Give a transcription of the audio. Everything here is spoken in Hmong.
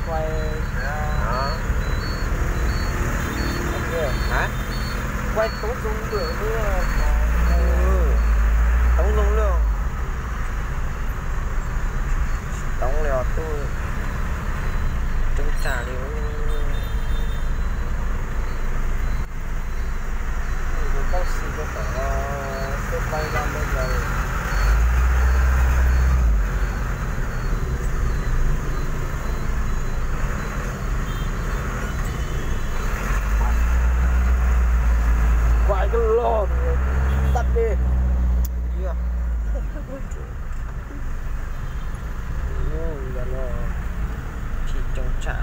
Quay, hả? Quay Tống Dung được nữa. Tống Dung luôn. Tống lios tuj, trông trà lios. Tao xì cho tao xếp bay ra bây giờ. Quay cái lon tắt đi. Ui, giờ nó chỉ trông trà.